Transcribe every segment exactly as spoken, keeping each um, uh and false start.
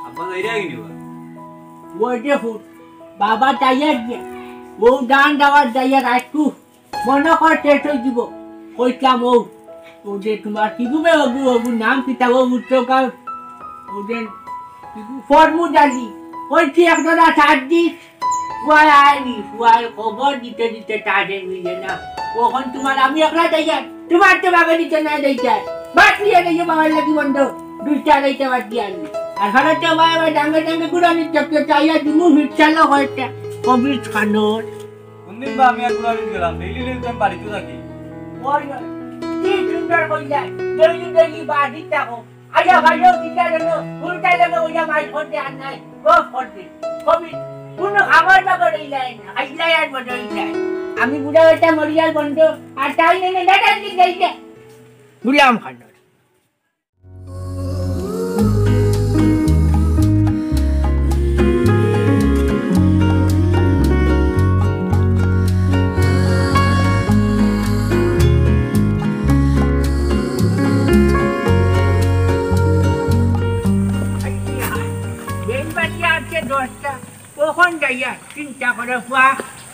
আব্বা যাইরা কিনি বা? ওই দেখো, বাবা যাইয়া গিয়া, ও ধান দাওয়াত যাইয়া রাখু, মনে কর শেষ হয়ে দিব। কইতাম ও, ও যে তোমার কি গুবে ওগু, ওগু নাম কিতা, ও উত্তরকার, ও যে কি গু, ফরমুদ আলী, ওই কি একজনা সাত দিস, ফুয়ায় আয়নি, ফুয়ায় খবর দিতে দিতে তাদের মিলে না। কখন তোমার আমি একলা যাইয়া, তোমার তো বাগে দিতে না যাইতে। বাদ দিয়ে গেছে বাবার লাগি বন্ধ, দুইটা আড়াইটা বাদ দিয়ে আনি। আর ঘরে তো বাবা ডাঙ্গে ডাঙ্গে গুড়ানি চক্কে চাইয়া দিমু হিটসালো হয়েছে। কবির খানোর। কোনদিন বা আমি আর গুড়ানি গেলাম, ডেইলি ডেইলি তো আমি বাড়িতে থাকি। ওই, ওই, কি সুন্দর কইলে, ডেইলি ডেইলি বাড়ি থাকো। আইয়া ভাইও দিতে গেল, উল্টা গেল, ওইটা মাই করতে আর নাই, গপ করতে। কবি, কোনো খাবার দাবার এই যায় না, খাইলাই আর মজা হয়ে যায়। আমি বুড়া বেটা মরিয়ার বন্ধ, আর তাই নেই, নেই, নেই, নেই, নেই, নেই। গুলাম খান। বেলবাতি আছে দশটা, কখন যাইয়া চিন্তা করে ফুয়া,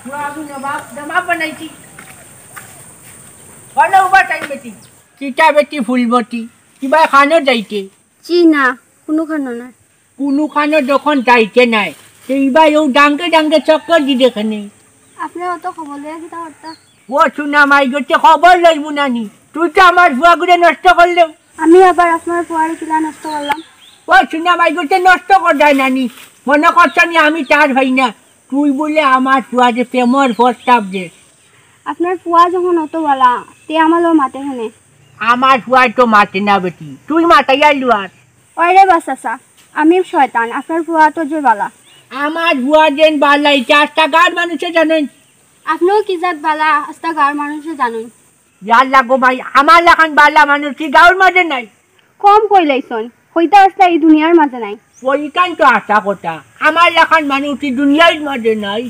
ফুয়া আমি নবাব, নবাব বানাইছি। বলো উবা টাইম বেটি। কিতা বেটি ফুলবতি, কিবা খানো যাইতে? জি না, কোনো খানো নাই। কোনো খানো যখন যাইতে নাই, তো ইবা এও ডাঙ্গে ডাঙ্গে চক্কর দি দেখে নেই। আপনি অত খবর লইয়া কিতা করতা? ও সোনা মাই গো, তে খবর লইমু নানি? তুই তো আমার ফুয়াগুরে নষ্ট করলেও। আমি আবার আপনার ফুয়ারে কিলা নষ্ট করলাম? ও সোনা মাই গো, তে নষ্ট কর যায় নানি। মনে করছ নি আমি তার ভাই না? তুই বলে আমার ফুয়ারে প্রেমর প্রস্তাব দে। আপনার ফুয়া যখন অত বালা, তে আমার লগে মাতে কেনে? আমার ফুয়ায় তো মাতে না বেটি, তুই মাতাইয়া লুয়ার। ওরে বা চাচা, আমি শয়তান, আপনার ফুয়া তো যে বালা। আমার ফুয়া যেন বালা, ইটা আস্তা গাঁওর মানুষে জানইন। আপনিও কি জাত বালা, আস্তা গাঁওর মানুষে জানইন। ইয়াল্লা গো মাই, আমার লাখান বালা মানুষ কি গাঁওর মাঝে নাই? কম কইলাইছন, হইতা আস্তা এই দুনিয়ার মাঝে নাই। ওইখান তো আশা কথা, আমার লাখান মানুষ কি দুনিয়ার মাঝে নাই?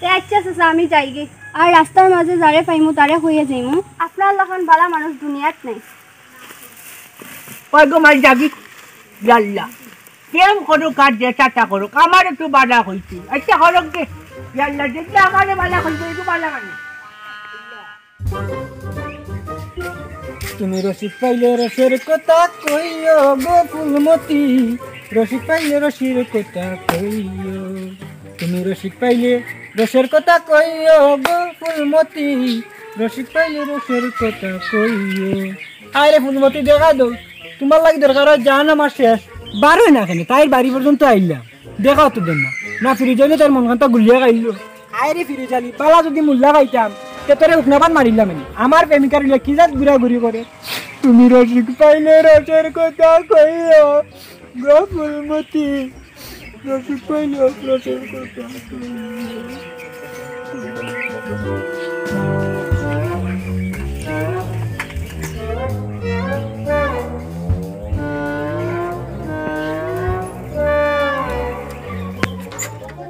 এ আচ্ছা চাচা, আমি যাইগি। আর রাস্তার মাঝে যারে পাইমু তারে কইয়া যাইমু, আপনার লাখান বালা মানুষ দুনিয়াত নাই। ওই গো মাই যাবি, ইয়াল্লা। প্রেম করুক আর যে চাচা করুক, আমারে তো বালা কইছে। আচ্ছা, করুক দে। ইয়াল্লা, দেখলে আমারে বালা কইছে, এই তো বালা মানে। তুমি রসিক পাইলে রসের কথা কইও গো ফুলমতি, রসিক পাইলে রসের কথা কইও। তুমি রসিক পাইলে রসের কথা কইও গো ফুলমতি, রসিক পাইলে রসের কথা কইও। আরে ফুলমতি, দেখা দেও, তোমার লাগি দরকার হয় জান আমার শেষ। বারোই না কেনে, তাইর বাড়ি পর্যন্ত আইলাম, দেখা তো দেন না। না ফিরে যাইলে তার মন খানটা গুলিয়া খাইল। আরে ফিরে যালি, বালা যদি মুল্লা পাইতাম, তে তোরে উকনাবান মারিলাম আমি। আমার প্রেমিকার লইয়া কি জাত ঘুরাঘুরি করে। তুমি রসিক পাইলে রসের কথা কইও গো ফুলমতি। রসিক পাইলে রসের কথা।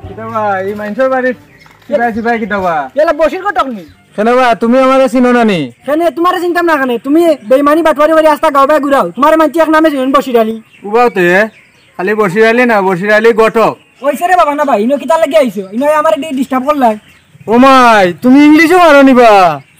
কিতা বা, এই মাইনষর বাড়িত কিবা, কিবা, কিতা বা? এলা বশির ঘটক নি? কেনে বা, তুমি আমারে চিনো না নি? কেনে, তোমারে চিনতাম না কেনে? তুমি বেইমানি বাটুয়ারি করি আস্তা গাঁও বায় ঘুরাও। তোমারে মানছি এক নামে চিনইন, বশির আলী। উবাও তে, খালি বশির আলী না, বশির আলী ঘটক। ওইছে রে বাবা, না ভাই, ইনো কিতার লাগি আইছো? ইনো আমারে ডি-, disturb করলাই। ও মাই, তুমি ইংলিশও পারো নি বা?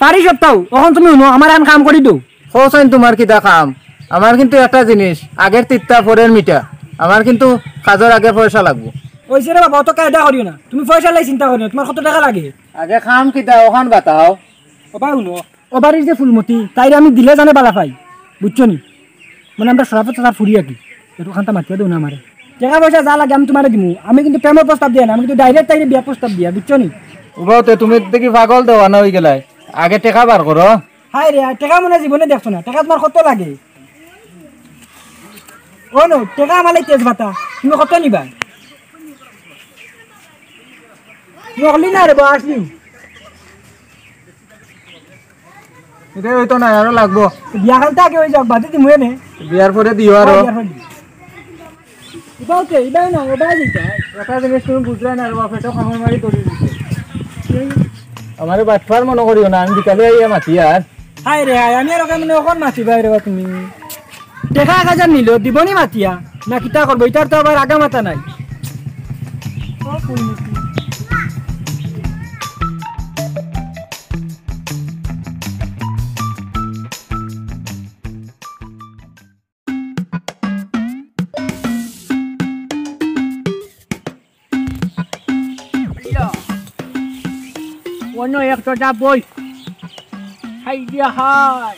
পারি সবতাউ। অখন তুমি হুনো, আমার আন কাম করি দেও। কও চাইন তুমার কিতা কাম? আমার কিন্তু একটা জিনিস, আগের তিতা পরের মিঠা। আমার কিন্তু কাজর আগে পয়সা লাগবো। অইছে রে বাবা, অত কায়দা করিও না। তুমি পয়সার লাগি চিন্তা করিও না, তুমার কত টেকা লাগে? আগে কাম কিতা অখান বাতাও। ও বা হুনো, ও বাড়ির যে ফুলমতি, তাইরে আমি দিলে জানে বালা পাই, বুঝছো নি? মানে আমরা শরাফত চাচার ফুড়ি আর কি। একটু খান্তা মাতিয়া দেও না আমারে। টেকা পয়সা যা লাগে আমি তুমারে দিমু। আমি কিন্তু প্রেমর প্রস্তাব দিয়া না, আমি কিন্তু direct তাইরে বিয়ার প্রস্তাব দিয়া, বুঝছো নি? ও বা তে তুমি দেখি পাগল দেওয়ানা অইগেলায়। আগে টেকা বার করো। হায় রে, আর টেকা মনে জীবনে দেখছো না, টেকা তুমার কত লাগে? ও নো, টেকা আমার লাগি তেজ পাতা, তুমি কত নিবা? নকলি না রে বা, আসলি। ইতা অইতো না, আরো লাগবো। বিয়া খান তো আগে অই যাউক, বাদে দিমু এনে। বিয়ার পরে দিও আরো। বিয়ার পরে দিও। ইবাও কে, ইবাই না, ওবাই দিতা। একটা জিনিস তুমি বুঝরায় না রে বাপ, এটা কামড় মারি ধরি দিছে। আমারে বাটপার মনে করিও না, আমি বিকালে আইয়া মাতিয়ার। হায় রে হায়, আমি আর ওকে মনে অখন মাতিবায় রে বা তুমি। টেকা এক হাজার নিলো, দিবো নি মাতিয়া? না কিতা করবো, ইতার তো আবার আগা মাথা নাই। ও কই নিছি? অনো এক টটা বই। হায় দিয়া হায়।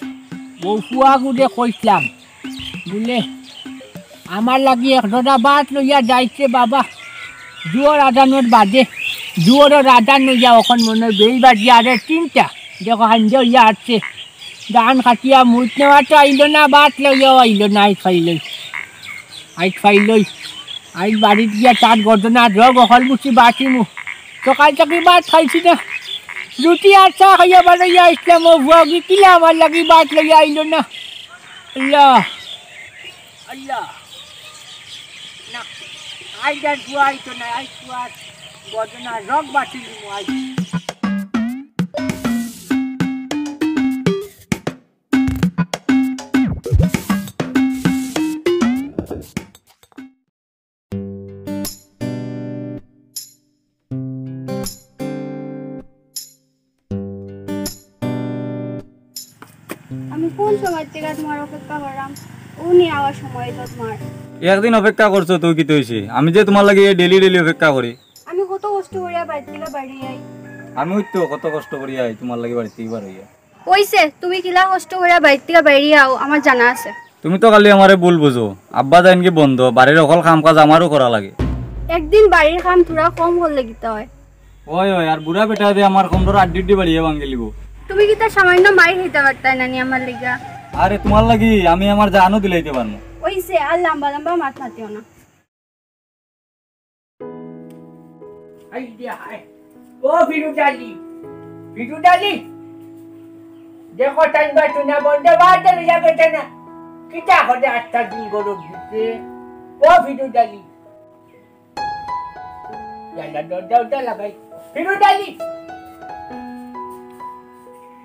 বউ ফুয়াগুরে কইছলাম। বুলে, আমার লাগি এক টটা ভাত লইয়া যাইছে বাবা। জুয়র আজানর বাদে। জুয়রর আজান লইয়া অখন মনে অয় বেইল বাজিয়া আরে তিনটা। দেখো, হাইঞ্জা অইয়া আছে। ধান কাটিয়া মুইত নেওয়া তো আইলো না, ভাত লইয়াও আইলো না, আইজ পাইলই। আইজ পাইলই। আইজ বাড়িত গিয়া তার গর্দনা রগ অকল মুছি বাটিমু। সকাল থাকি ভাত খাইছি না। রুটি আর চা খাইয়া বারইয়া আইছলাম, ও ফুয়াগু কিলা আমার লাগি ভাত লইয়া আইলো না। আল্লাহ। আল্লাহ। না, আইজ আর ফুয়া আইতো না, আইজ ফুয়ার গর্দনা রগ বাটিলিমু আইজ। আমি কোন সময় থাকি তুমার অপেক্ষা কররাম? অউ নি আওয়ার সময় তো তুমার। একদিন অপেক্ষা করছো তো কিতা অইছে? আমি যে তুমার লাগি ডেইলি ডেইলি অপেক্ষা করি। আমি কত কষ্ট করিয়া বাড়ি থাকি বাড়ি আই। আমি অউ তো কত কষ্ট করিয়া আই তুমার লাগি বাড়ি থাকি বার অইয়া। অইছে, তুমি কিলা কষ্ট করিয়া বাড়ি থাকি বাইরে আও, আমার জানা আছে। তুমি তো খালি আমারে ভুল বুঝো। আব্বা যাইনগি বন্দ, বাড়ির হকল কাম কাজ আমারও করা লাগে। একদিন বাড়ির কাম থুড়া কম করলে কিতা অয়? অয়, অয়, আর বুড়া বেটায় দে আমার কমরর আড্ডি উড্ডি বাড়িয়া ভাঙ্গিলিবো। তুমি কিতা সামান্য মাইর খাইতা পারতায় না নি আমার লাগিয়া? আরে তুমার লাগি আমি আমার জানও দিলাইতে পারমু। অইছে, আর লাম্বা লাম্বা মাত মাতিও না। হায় রে হায়। ও ফিরুজ আলী, ফিরুজ আলী, দেখো তাইন বা তুনা বন্ধ বাদ দিলে যাবে তা না। কিতা করে আটটা দিন গরম দিতে? ও ফিরুজ আলী, ইয়াল্লা, দরজা উরজা লাগাই। ফিরুজ আলী।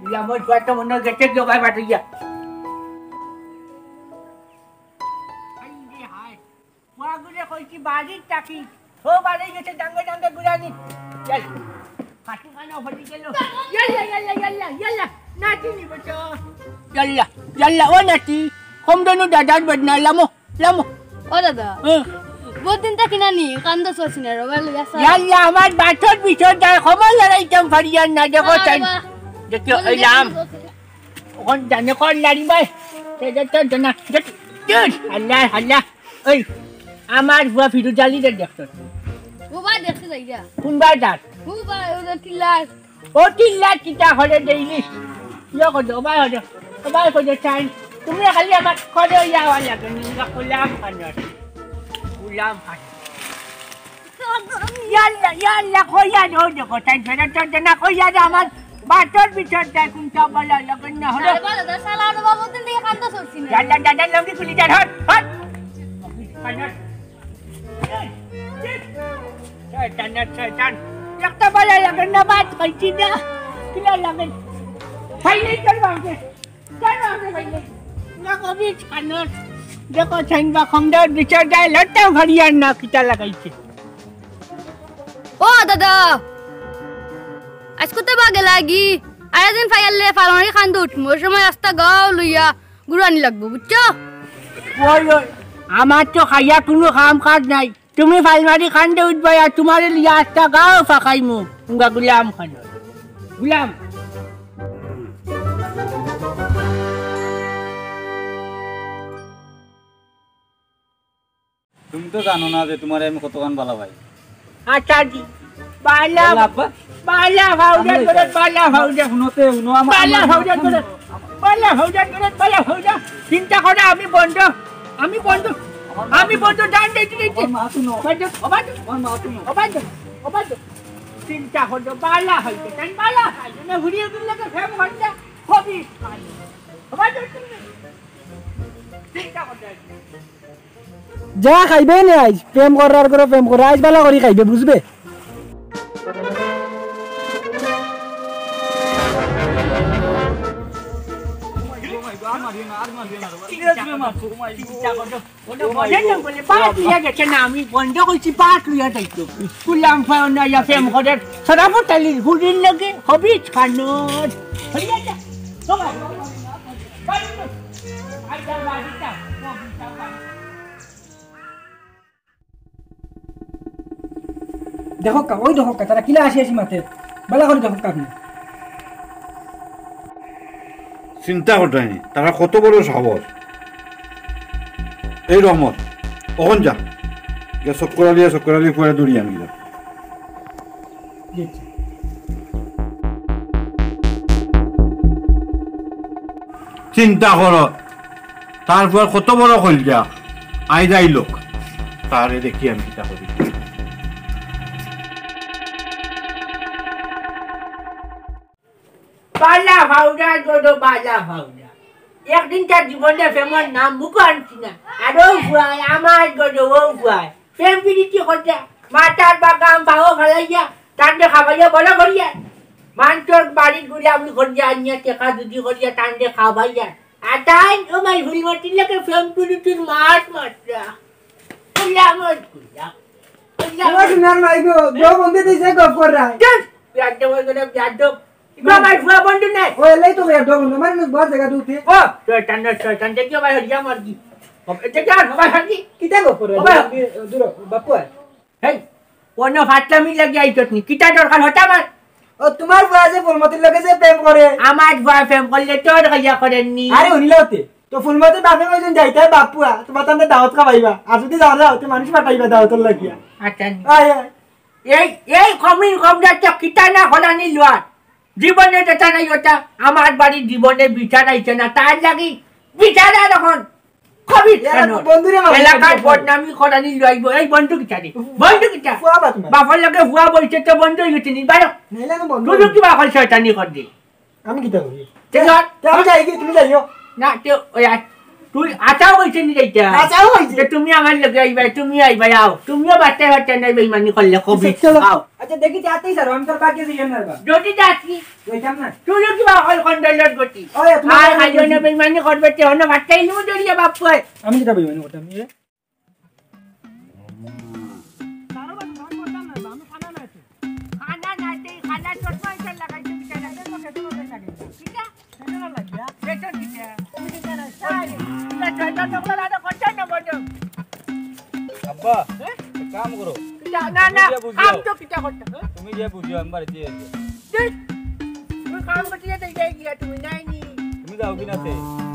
ইয়া, আমার ফুয়া তো মনে অয় গেছে, জবাই বাটিয়া। হায় রে হায়। ফুয়াগুরে কইছি বাড়িত থাকি। ও বাড়ি গেছে ডাঙ্গে ডাঙ্গে ঘুরানি। চল। কাটি কানো হলি গেল। ইয়াল্লা, ইয়াল্লা, ইয়াল্লা, ইয়াল্লা। নাতি নি বেটা। ইয়াল্লা, ইয়াল্লা, ও নাতি। কম দনু দাদার বদনা লামো। লামো। ও দাদা, হুম। বহুত দিন থাকি না নি, কান্দো চলছি না, রোগা লইয়া আসা। ইয়াল্লা, আমার বাটর ভিতর যায়, খবর লড়াইতাম পারিয়ার না, দেখো আরে তাই। বাহ। দেখো, বহুত দিন অইলাম। থাকি না। অখন জানে কোন লাড়ি ভাই? সে যে তোর জানা। দেখ, দেখ, আল্লাহ, আল্লাহ। ওই, আমার ফুয়া ফিরুজ আলী রে দেখতো। ও বা দেখতে যাই যা। কোন বাজার? ও বা, ও যে টিল্লার। ও টিল্লা কিতা করে ডেইলি? ইয়ে করে দে, ও ভাই করে দে, ও ভাই করে দে, চাই। তুমি খালি আমার করে ইয়া ওয়া লাগে, নিন্দা করলাম খানোর। গুলাম খান। ইয়াল্লা, ইয়াল্লা, কইয়া দে, ও দেখো, তাই ফেরত চলতে না, কইয়া দে, আমার বাটর ভিতর যায়, কোনটা বলা লাগে না, হলো। আরে বাবা, দাদা, শালা, আরে বাবা, তুই দিয়ে কান্দা চলছি না। ইয়াল্লা, দাদা, লঙ্গি খুলি যান, হট, হট। খানোর। শয়তান না শয়তান। একটা বালা লাগে না, ভাত খাইছি না। কিলা লাগে? খাইলেই চল ভাঙবে। চল ভাঙবে খাইলে। না কবি খানোর। দেখো, সাইন বা খমদার বিচার যায়, লড়তেও ঘড়িয়ার না, কিতা লাগাইছে। ও দাদা, আজকে তো বাগে লাগি। আরেকদিন ফাইয়ারলে ফালমারি কান্দো উঠমু, ওই সময় আস্তা গাঁও লইয়া ঘুরানি লাগবো, বুঝছো? ওই, ওই, আমার তো খাইয়া কুনু কাম কাজ নাই। তুমি ফালমারি কান্দো উঠবায় আর তুমারে লইয়া আস্তা গাঁও ফাকাইমু। উঙ্গা গুলাম খান। গুলাম। তুমি তো জানো না যে তুমারে আমি কতখান বালা পাই। আচ্ছা জি, বালা, বালা আব্বা। বালা ভাউজা আমি করে, বালা ভাউজা। হুনো তে, হুনো আমার, বালা আমার ভাউজা হুনো। করে, বালা ভাউজা করে, বালা ভাউজা। চিন্তা করো, আমি বন্ধ, আমি বন্ধ, আমার মা আমি হুনো। বন্ধ, জান দিতে দিতে। আমার মা হুনো। বন্ধ, ও বন্ধ, আমার মা হুনো। ও বন্ধ, ও বন্ধ। চিন্তা করো, বালা হইতে, তাই বালা হইতে, না ঘুরিয়ে দিলে তো ফেম ঘন্টা, হবি। ও বন্ধ, চিন্তা করো। যা খাইবে নে আইজ, প্রেম করার করে প্রেম করে, আইজ বালা করি খাইবে, বুঝবে? চিন্তা করো। ওটা মজা না বলে, বাট লইয়া গেছে না, আমি বন্ধ করছি, বাট লইয়া যাইতো। কুলাম ফাও না ইয়া প্রেম করে, সরাফত আলীর হুড়ির লগে, হবি খানোর। হইয়া যা। ও ভাই, বাড়ি তো। আই যা, বাড়ি যা। দেখো কা, ওই দেখো কা, তারা কিলা আসি আসি মাতে। বালা করি দেখো কা আপনি। চিন্তা করতে হয়নি, তারা কত বড় সাহস। এই রহমত, অখন যা। গিয়া চক্কর আলী, চক্কর আলী ফুয়ারে দৌড়ি আনবি যা। চিন্তা করো, তারপর কত বড় কইল যা, আই যাই লোক, তারে দেখি আমি কিতা করি। বালা ফাউডার গদো, বালা ফাউডার। একদিন তার জীবনে প্রেমর নাম মুখ আনছি না। আর ও ফুয়ায়, আমার গদো, ও ফুয়ায়। প্রেম পিরিতি করতে, মাথার বাগাম পাও ফালাইয়া, তান্ডে খাবাইয়া বড় করিয়া। মানতর বাড়িত গুলামি করিয়া, আনিয়া টেকা দুদি করিয়া, তান্ডে খাবাইয়া। আর তাই, ও মাই ফুলমতির লগে প্রেম পিরিতির মাত মাতরা। ফুলামত ফুলা। ফুলা তোমার সোনার মাই গো, বউ বন্ধু দিছে গপ কররা। চুপ! বিয়াদ্দব হয়ে গেলে বিয়াদ্দব। ইবা আমার ফুয়া বন্ধু নাই। ও, এলাই তো বিয়াদ্দব বন্ধু, আমার মুখ বড় জায়গা দুতে। ও, শয়তান না, শয়তান, দেখি ভাই হরিয়া মার কি। ও, এটা কি আর ভাই হরি? কিতা গপ কররা? ও ভাই। দূর, বাপু আয়। হেই, অন্য ফাটলামি লাগি আইছত নি? কিতা দরকার হঠাৎ আমার? ও, তোমার ফুয়া যে ফুলমতির লগে যে প্রেম করে। আমার ফুয়া প্রেম করলে তোর খাইয়া করেননি। আরে, হুনিলাও তে। তো ফুলমতির বাপে কইছইন যাইতায় বাপুয়া, তোমার তান্ডে দাওয়াত খাবাইবা। আর যদি যাও যাও, তে মানুষ পাঠাইবা দাওয়াতর লাগিয়া। আচ্ছা। আয়, আয়। এই, এই কমিন কম যাচ্ছে, কিতা না হলানি লুয়ার। জীবনে যেটা নাই ওটা, আমার বাড়ির জীবনে বিচার আইছে না, তার লাগি বিচার আর এখন কবির এরা তো খানোর। বন্ধুরে মারবে, এলাকার বন্ধু। বদনামি করানি লইব। এই বন্ধু কিতা রে? বন্ধু কিতা? ফুয়া বাপ না। বাপর লগে ফুয়া বইছে তো বন্ধু হইতে নি, বারো। নাইলে আমি বন্ধু তুই হইব। কিবা অকল শয়তানি কর দে। আমি কিতা করি? তে ধর। তে আমি যাই কি, তুমি যাইও। না, তে ওই আর তুই আচাও হইছে নি যাইতা? আচাও হইছে। তে তুমি আমার লগে আইবা, তুমি আইবা, আও। তুমিও বাচ্চা বাচ্চা নাই বেইমানি করলে কবি। চলো। আও। আচ্ছা, দেখি যাতেই স্যার, আমি তোর বাকি দিয়ে নেব। যদি যাচ্ছি, ওইখান না। তুইও কিবা অকল কন্ডলর গতি। ওই, তোমার আর বাকি খাইও না, বেইমানি করবে, তে অন্য ভাতটাই নিমু দরিয়া বাপ কয়। আমি কিতা বেইমানি করতাম, এ? খানা নাই, তে খানা চশমা এটা লাগাইছো, কিতা লাগাইছো? কিতা? বেতন দিতে। তুমি দিতে না, তাই। না, ছয়টা টুকরা লাগাতে খরচা না বলো। আব্বা, হ্যাঁ? এক কাম করো। কিতা? না, না, তুমি গিয়া বুঝিও। কাম তো কিতা করতে, হ্যাঁ? তুমি গিয়া বুঝিও, আমি বাড়িতে আছি। দেখ, তুই কাম করতে যেতে গিয়া, গিয়া তুমি নাই নি। তুমি যাও কি না তে?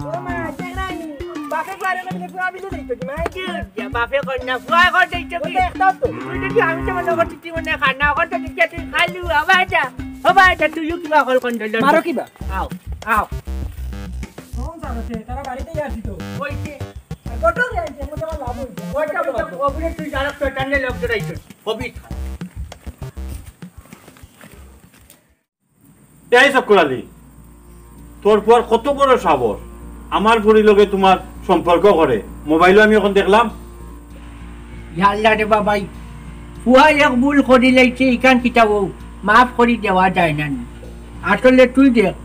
ও মা, দেখ নাই নি। বাপে ঘরে গেলে পুরা বিলে দিত কি, মা? কি? ইয়া, বাপে কর না, পুয়া কর দিত কি? ওটা একটা তো। তুই দেখি আমি তো মনে করছি তুই মনে হয় খানা, ওখান তো দেখি তুই খালু, আবার যা। ও ভাই, যা, তুইও কিবা অকল কন্ডল। মারো কিবা? আও, আও। কোন জাগাতে? তারা বাড়িতেই আছি তো। ওই যে। আর কত গেছে? মনে হয় লাভ হইছে। ওটা, ওটা, ওগুলো তুই যারা শয়তানের লোক জড়াইছিস। হবি। এই চক্কর আলী, তোর ফুয়ার কত বড় সাহস, আমার ফুড়ির লগে তোমার সম্পর্ক করে। মোবাইলো আমি এখন দেখলাম। ইয়া আল্লাহ রে বাবাই, ফুয়া এক ভুল করি লাইছে, ইখান কিতাবও মাফ করি দেওয়া যায় না নি। আসলে তুই দেখ,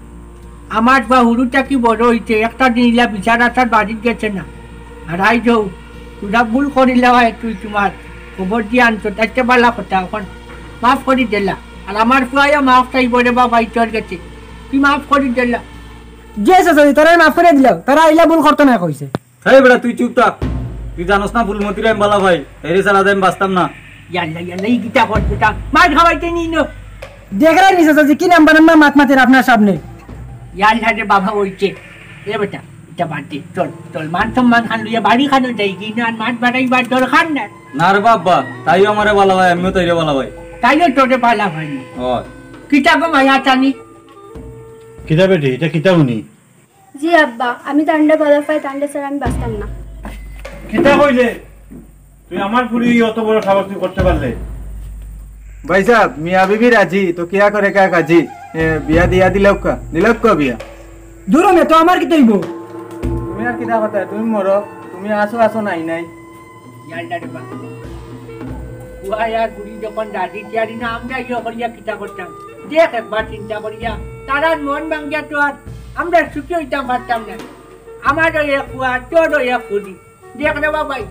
আমার ফুয়া হুরু থাকি বড় হইছে, একটা দিন ইলা বিচার আচার বাড়িত গেছে না। আর আই যাও, তোরা ভুল করিলা হয়, তুই তোমার খবর দিয়ে আনছো, তাইতে বালা কথা, এখন মাফ করি দিলা। আর আমার ফুয়াইও মাফ চাইব রে বাবা, ইতর গেছে। তুই মাফ করি দিলা। জি চাচাজি, তারারে মাফ করি দিলাও, তারা ইলা ভুল করতো নায় কইছে। হেই বেটা, তুই চুপ থাক। তুই জানোস না ফুলমতিরে আমি বালা পাই, এরে ছাড়া আমি বাঁচতাম না। ইয়াল্লা ইয়াল্লা, ই কিতা কর বেটা, মার খাওয়াইতে নি নো। দেখরায় নি চাচাজি, কি নাম্বা নাম্বা মাত মাতের আপনার সামনে। ইয়াল্লা রে বাবা, অইছে। এ বেটা, ইটা বাদ দে, চল চল, মান সম্মান খান লইয়া বাড়ি খানো যাই কি না, আর মাত বাড়াইবার দরকার নাই। না রে বাবা, তাইও আমারে বালা পায়, আমিও তাইরে বালা পাই। তাইও তোরে বালা পাইনি। অয়। কিতা গো মায়া টানি? কিতা বেটি, ইটা কিতা হুনি? জি আব্বা, আমি তানরে বালা পাই, তানরে ছাড়া আমি বাঁচতাম না। কিতা কইলে? তুই আমার ফুড়ি অত বড় সাহস তুই করতে পারলে? ভাইসাব, মিয়া বিবি রাজি, তো কিয়া করে কা কাজি? এ, বিয়া দিয়া দিলাউক্কা, দিলাউক্কা বিয়া। দুরো মে তো আমার কিতা অইবো? তুমি আর কিতা কথা, তুমি মরো, তুমি আসো আসো নাই নাই। ইয়াল্লা রে বাবা। ফুয়া আর ফুড়ি যখন রাজি তিয়ারি না, আমরা ইয়ে করিয়া কিতা করতাম? দেখ একবার চিন্তা করিয়া, তারার মন ভাঙ্গিয়া তো আর আমরা সুখী অইতাম পারতাম না। আমারও এক ফুয়া, তোরও এক ফুড়ি। দেখ রে বাবাই,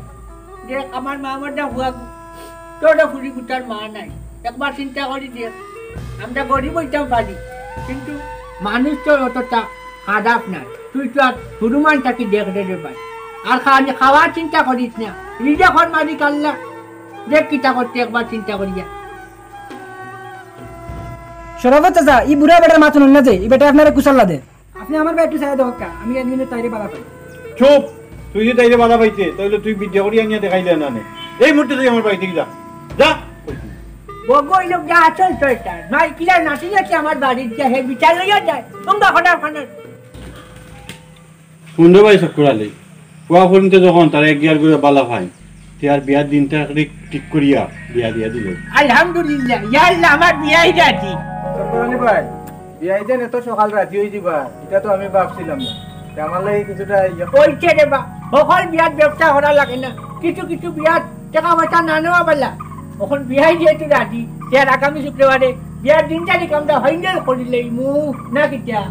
দেখ আমার মা আমার না ফুয়া, তোরও ফুড়ি গুতার মা নাই। একবার চিন্তা করি দেখ, আমরা গরিব অইতাম পারি, কিন্তু মানুষ তো অতটা খারাপ নায়। তুই তো আর হুরুমান থাকি দেখ রে, রে ভাই। আর খা-, আমি খাওয়ার চিন্তা করিস না, রিজেকর মালিক আল্লাহ। দেখ কিতা করতে একবার চিন্তা করিয়া। শরাফত চাচা, ই বুড়া বেটার মাত হুনইন না যে, ই বেটায় আপনারে কুশাল্লা দে। আপনে আমার বাড়িত চাইয়া দেখউক্কা, আমি একদিন তাইরে বালা পাই। চুপ! তুই যদি তাইরে বালা পাইতে, তাইলে তুই ভিডিও করি আনিয়া দেখাইলে না নে। এই মুহূর্তে তুই আমার বাড়ি থাকি যা। যা! বগো, এই লোক যা আসল শয়তান। মাই কিলা নাচি নাচি আমার বাড়িত যায়, হে বিচার লইয়া যায়। তোমরা হঠাৎ হঠাৎ। হুন রে ভাই চক্কর আলী, ফুয়া ফুড়িন্তে যখন তারা এক গিয়ার করে বালা পাইন, তে আর বিয়ার দিনটা ঠিক, ঠিক করিয়া বিয়া দিয়া দিল। আলহামদুলিল্লাহ, ইয়া আল্লাহ, আমার বিয়াই রাজি। চক্কর আলী ভাই, বিয়াই যেন এত সকাল রাজি অই যিবা, ইটা তো আমি ভাবছিলাম না। তে আমার লাগি কিছুটা ইয়া অইছে রে বা, হকল বিয়াত ব্যবসা করা লাগে না, কিছু কিছু বিয়াত টেকা পয়সা না নেওয়া বালা। অখন বিয়াই যেহেতু রাজি, তে আর আগামী শুক্রবারে বিয়ার দিন তারিখ আমরা ফাইনাল করি লইমু, না কিতা?